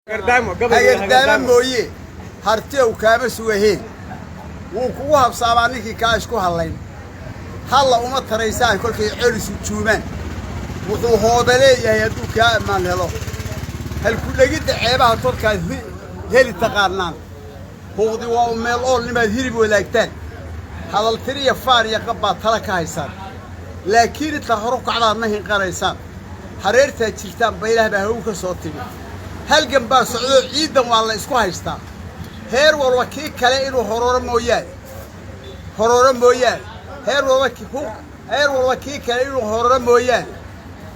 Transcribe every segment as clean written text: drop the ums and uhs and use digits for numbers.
Hagardaamo mooye, hartiyow kaama sugaheen. Wuu kugu habsaabaa ninkii kaa isku hallayn. Halla uma taraysaan kolkay celisu juumaan. Wuxuu hooda leeyahay hadduu kaa ammaan helo. Halkudhegidda ceebaha tolkaad heli taqaanaan. Huuqdi waa u meel ool nimaad hilib wadaagtaan. Hadaltiriya faar iyo qab baad tala ka haysaan, laakiin intaad horu kacdaad ma hinqanaysaan. Hareertaad jirtaan baylaha baa haw ka soo timi. Halgan baa socdoo ciiddan waa la isku haystaa. Heer walba kii kale inuu hororo mooyaane, hororo mooyaane, heer walba heer walba kii kale inuu hororo mooyaane,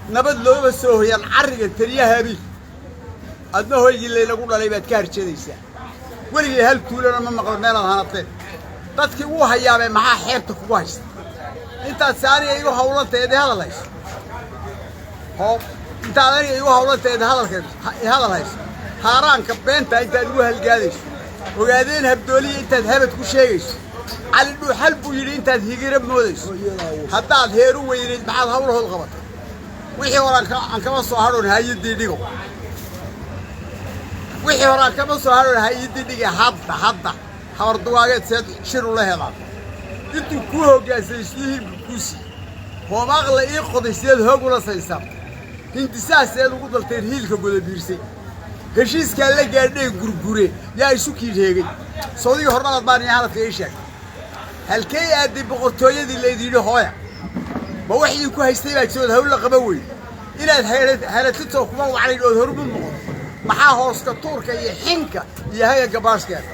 nabad looma soo hoyaan carriga teliyaha habiil. Adna hoygii laylagu dhalay baad ka harjeedaysaa. Weligay hal tuulana ma maqlo meelaad hanateen. Dadkii wuu hayaabee, maxaa xeebta kugu haysta intaad se aniga igu hawlantay eed hadal hayso? Hoo, intaad aniga igu hawlantay eed hadalka hadal hayso, haaraanka beenta intaad igu halgaadayso, ogaadeen habdooliya intaad habad ku sheegayso, Cali Dhuuxal buu yidhi intaad higira moodayso, haddaad heeru weynayd, maxaad hawlahood qabatay? Wixii hore aan kama soo hadhoon haayadii dhigo. Wixii hore aan kama soo hadhoon haayadii dhige. Hadda habar duwaageed seed shir ula helaan? Intuu kuu hoggaansay islu hilibka kuu siiyey. Hoomaaqla ii qoday sideed hoog ula saysaabtay? Hindisaha seed ugu dalteen hiilka godabiirsay? Heshiiskaa la gaadheen Gurgure yaa isu kiidheegay? Sawdigii hornadaad baan iyo hadalka ii sheegay. Halkay aaday boqortooyadii laydiyidhi hooya? Ma wax idinku haystay baa jirood hawl la qaban weyn? Inaad haratitoo kuma wacnayn ood horuma noqoto. Maxaa hooska tuurka iyo xinka iyo hagaga baashkeeda?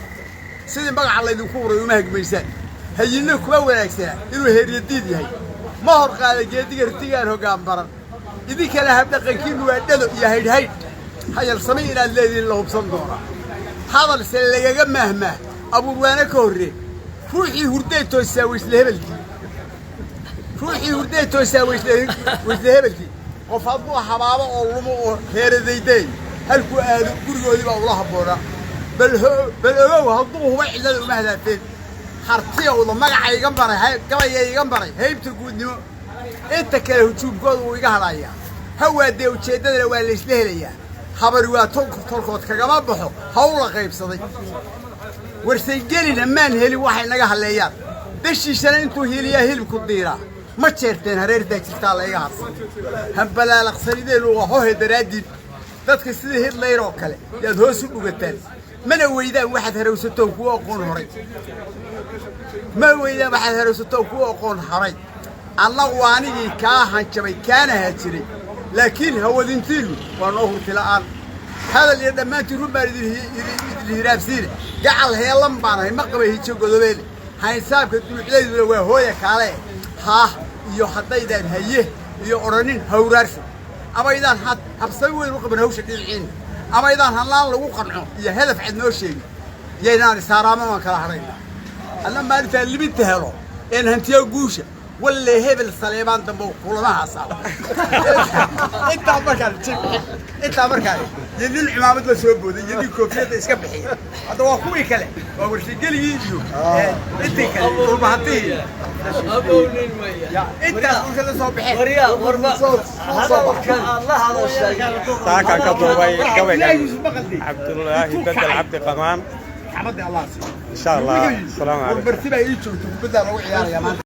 Sidii magaca laydinku uray uma hagmaysaan. Hayinna kuma wanaagsanaa inuu heeryadiid yahay. Ma hor qaada geediga ritigaan hoggaan baran. Idinkana habdhaqankiinnu waa dhado iyo haydhhaydh. Hayalsamay inaad leedihiin la hubsan doonaa. Hadalse lagaga maahmaah abuurwaana ka horree. Ruuxii hurday toosaa waysle hebelkii, ruuxii hurday toosaa waysle hebelkii. Qof hadduu habaabo oo lumo oo heeradayday, halkuu aado gurigoodii baa ula habboonaa. Bal ogow, hadduu huba cidlada uma hadaafeen. Hartiyowda magaca iga maray, gabayga iga maray haybta guudnimo. Inta kale hujuumkooda wuu iga hadhayaa. Hawaadee ujeeddadana waa laysla helayaa. Habari waa tolkood kagama baxo hawla qaybsaday. Warsangelina maan helin waxay naga halleeyaan. Dashiishana intuu hiiliyaa hilibku diiraa. Ma jeerteen hareertaa jirtaa la iga harsan. Hambalaalaqsanideenu waa hohe daraaddiid. Dadka sida Hitler oo kale yaad hoos u dhugataan. Mana weydaan waxaad harowsatoon kuwa aqoon horay. Ma weydaan waxaad harowsatoon kuwa aqoon horay. Annagu waa anigii kaa hanjabay kaana haajiray, laakiin hawadintiinnu waa noo hurti la'aan. Hadal iyo dhammaantiin run baan idin hiraabsiine. Gacal heellan baan ahay, ma qaba hijo godobeele. Haynsaabka duuxdayduna waa hooya kaale. Haah iyo haddaydaan haye iyo odhanin hawraarso, amaydaan habsami weyn u qaban hawsha dhinaciinna, amaydaan hanlaan lagu qanco iyo hadaf cad noo sheegin, yaynaan isaaraama waan kala hadhaynaa. Anna maalintaan libinta helo een hantiyo guusha, walle hebel Saleebaan dambe kulama haasaabo. Intaa markaan intaa markaan iyo nin cimaamad la soo booday iyo nin koofiyadda iska bixiya. Hadda waa kuwii kale, waa Warshageligii iyo intii kale Dhulbahantihii intaas dhulka la soo baxeen. Saakan ka duubay gabaygan Cabdulaahi Bedel Cabdi Qamaan. Xamadii Allah siiyo. Insha Allah, asalaamu calaykum. Warbarti baa ii joogta, kubaddaa lagu ciyaaraya maanta.